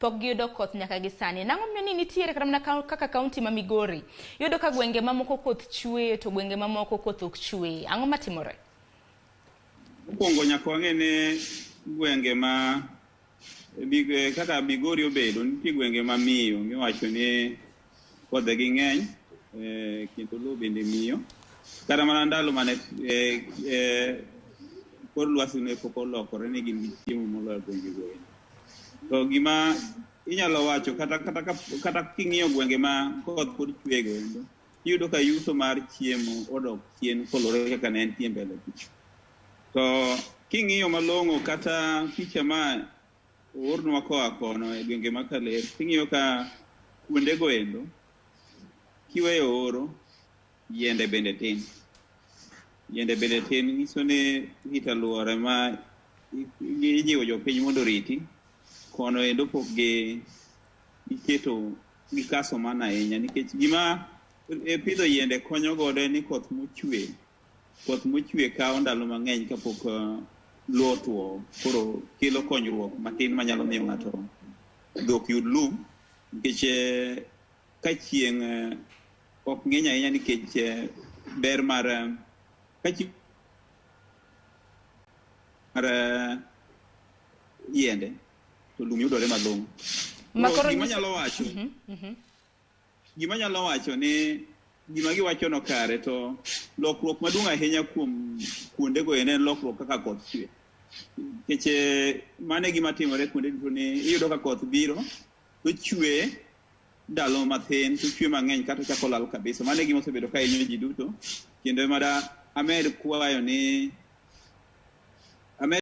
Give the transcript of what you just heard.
Pok giyudo koth nyaka gi sani. Nang'o momiyo ni nitiere kata mana kaka kaunti ma Migori, iyudo ka gwenge mamoko koth chwe to gwenge mamoko koth ok chwe. Ang'o matimore? Mokwongo nyaka wang'e ni gwenge ma kaka Migori obedo, nitie gwenge ma miyo miwacho ni kodhe gi ng'eny kendo lowo bende miyo. Kata mana ndalo mane kor lwasi ne pok olokore ne gin gi chiemo moloyo gwenge go endo. To gima inyalo wacho kata king'iyo gwenge ma koth pod chwe go endo, iyudo ka yuto mar chiemo odok chien koluwore kaka ne entie mbele kucha. To king'iyo malong'o kata picha ma oornwa koa kono e gwenge ma Kaler, ting'iyo ka kuonde go endo kiweyo oro, yiende bende tin. Yiende bende tin nyiso ni rito alwora ma ijiwo jopiny mondo oriti, kono endo pok gi giketo gikaso mano ahinya nikech gima pidho yiende konyo godo en ni koth mochwe kawo ndalo mang'eny kapok lowo otuo, koro kelo konyruok matin manyalo miyo ng'ato dhok yud lum nikech ka chieng' ok ng'eny ahinya nikech ber mar ka chieng' mar yiende to lum yudore malong'o. Ma Koro koro gima nyiso anyalo wacho gima anyalo wacho ni gima giwacho no kare, to lokruok maduong' ahinya kuom kuonde go en lokruok kaka koth chwe. Nikech mano e gima timore kuonde duto ni iyudo ka koth biro to chwe ndalo mathin to chwe mang'eny kata ochako lal kabisa. Mano e gima osebedo ka hinyo ji duto kendo mada amed kwayo ni